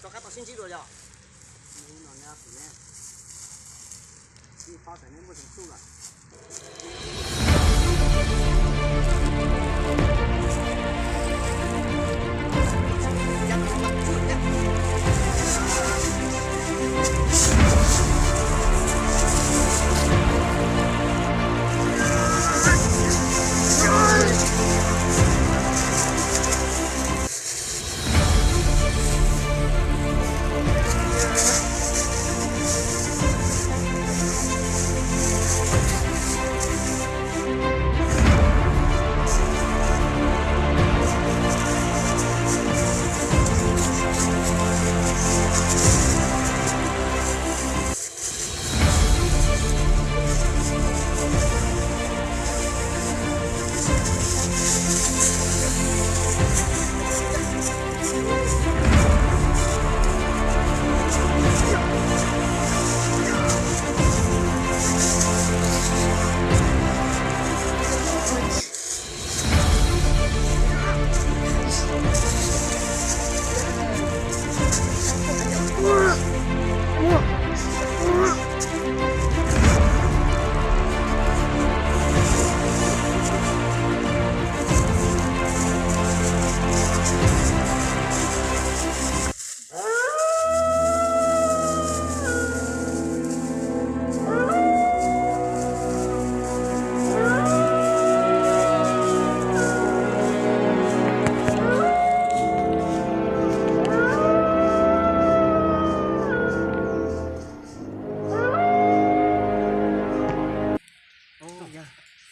Rov qab tau sib ntsib dua yog. Hnub no neb tus neb, ib pab tam neb muaj tseem txuj lawm.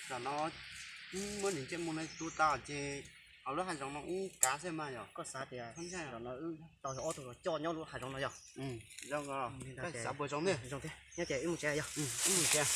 Tam no wb muab niam ncej muag no tu tau ces hauv lub hav zoov no wb kav xwb mas yog? Koj xav tias tam no wb tau ob tug coj nyob lub hav zoov no yog? Zoo, koj xav puas zoo ne? Zoo thiab, nyob ces wb mus tsev yog? Wb mus tsev.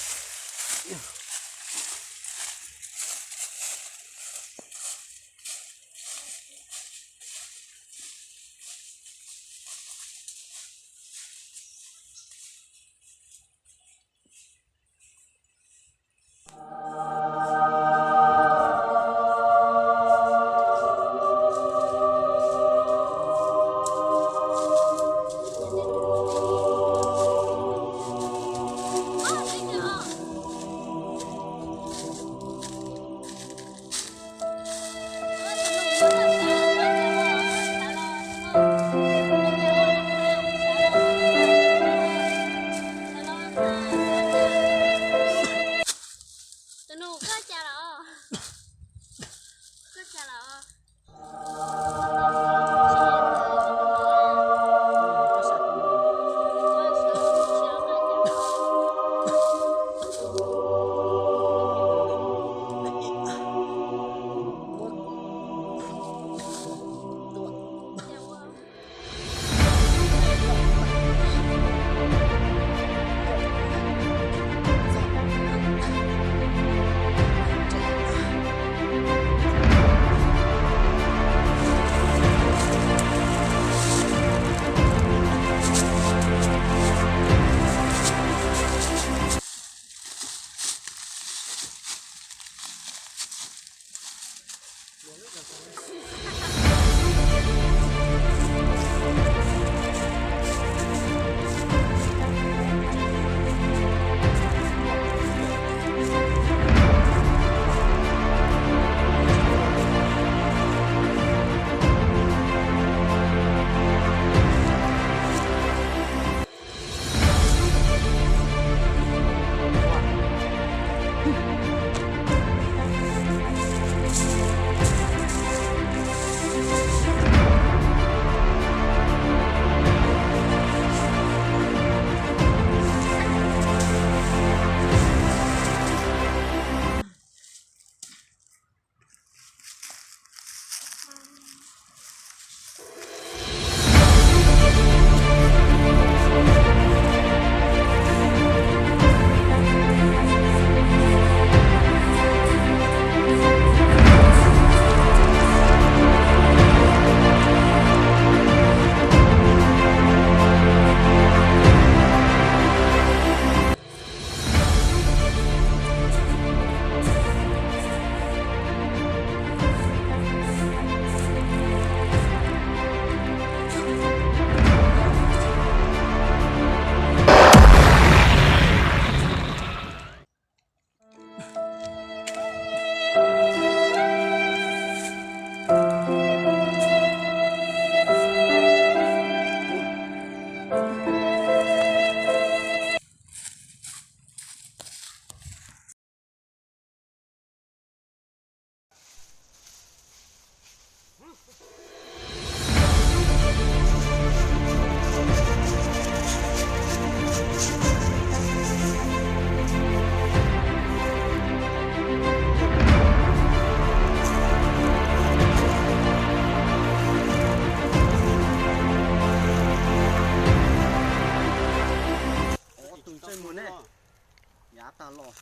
Av tag los,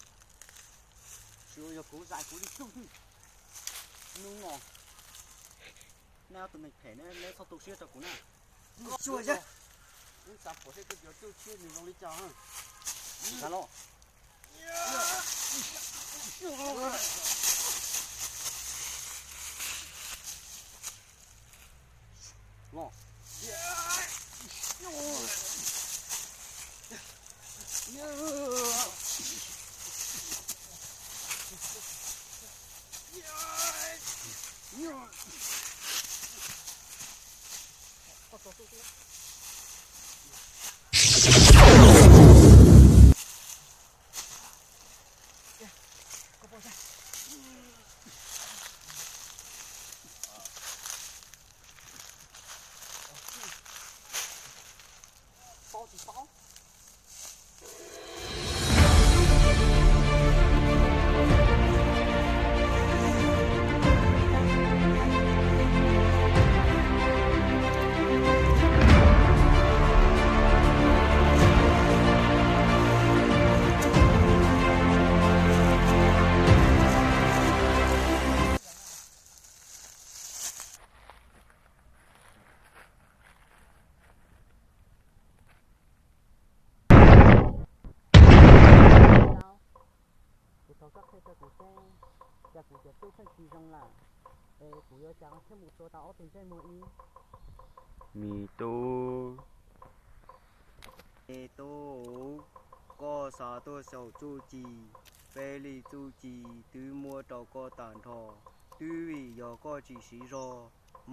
tsis ua yog kuv zais kuv li tug. Hnub no, nej ob tug neeg phem ne, neb txhob tu siab rau kuv na. Wb xav pom seb koj cov cuj tshiab nws zoo li cas. Los. Los. Paub tsis paub. Kuv thov koj qhia rau kuv seb, cas kuv cov tub pheej tsis zoo lawm, es kuv yuav ua cas thiaj mus tua tau ob tug ntsej muag ib? Me tub, me tub, koj xav tuaj xyaum txuj ci, peb li txuj ci twb muab rau koj tag nrho, twb vim yog koj tsis siv zog,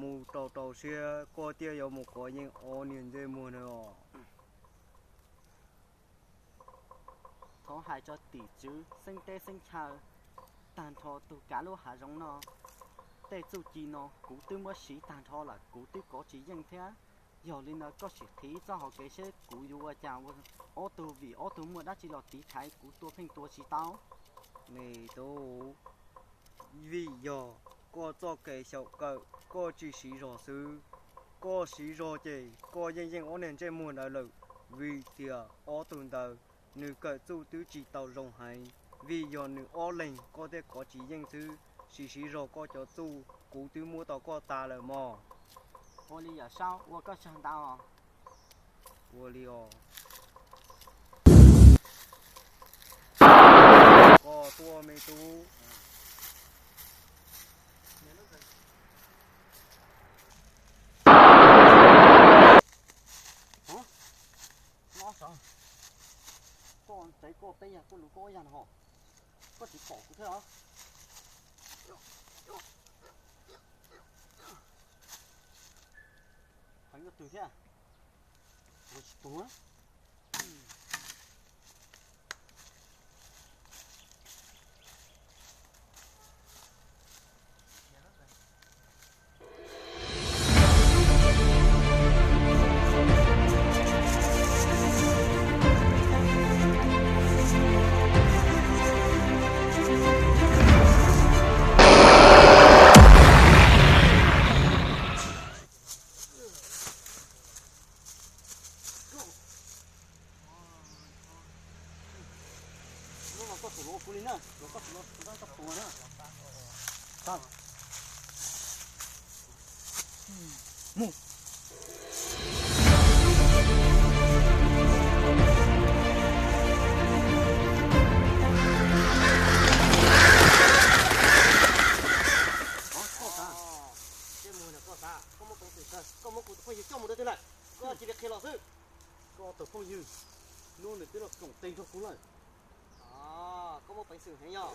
mus rau rau siab koj thiaj yuav mus kov yeej ob niag ntsej muag na os. Thov hais rau tim tswv xeeb teb xeeb chaw, tag nrho tus kav lub hav zoov no, tej txuj ci no kuv twb muab siv tag nrho lawm, kuv twb kov tsis yeej thiab. Yog li ntawd koj sim qhia txoj hauv kev seb kuv yuav ua cas, ob tug vim ob tug muaj dab tsi los tiv thaiv kuv tua pheej tua tsis tau. Me tub, vim yog koj txoj kev xyaum kawm koj tsis siv zog xwb. Koj siv zog ces koj yeej yeej ob niag ntsej muag ntawd lawm, vim tias ob tug ntawd nws kawm txuj twb tsis tau zoo heev, vim yog nws ob leeg koj thiaj kov tsis yeej xwb. Sim siv zog koj cov txuj, kuv twb muab tau koj tas lawm mog. Ua li yawm saub, ua koj tsaug ntau. Ua li os. Koj tuaj me tub. Koj tsev koj peb yag koj lus koj ob yag no, koj tsis pom kuv thiab os. Heev koj twg thiab? Ua tsis tuag. Koj txhob los kuv li na, koj txhob los kuv tab koj tuag na. Mus. Koj xav, koj muab peev xwm, koj muab kuv tus phooj ywg coj mus dua twg lawm? Koj cia li qhia los xwb. Koj tus phooj ywg, hnub nws twb los koom tes nrog kuv lawm. Koj muaj peev xwm heev yog.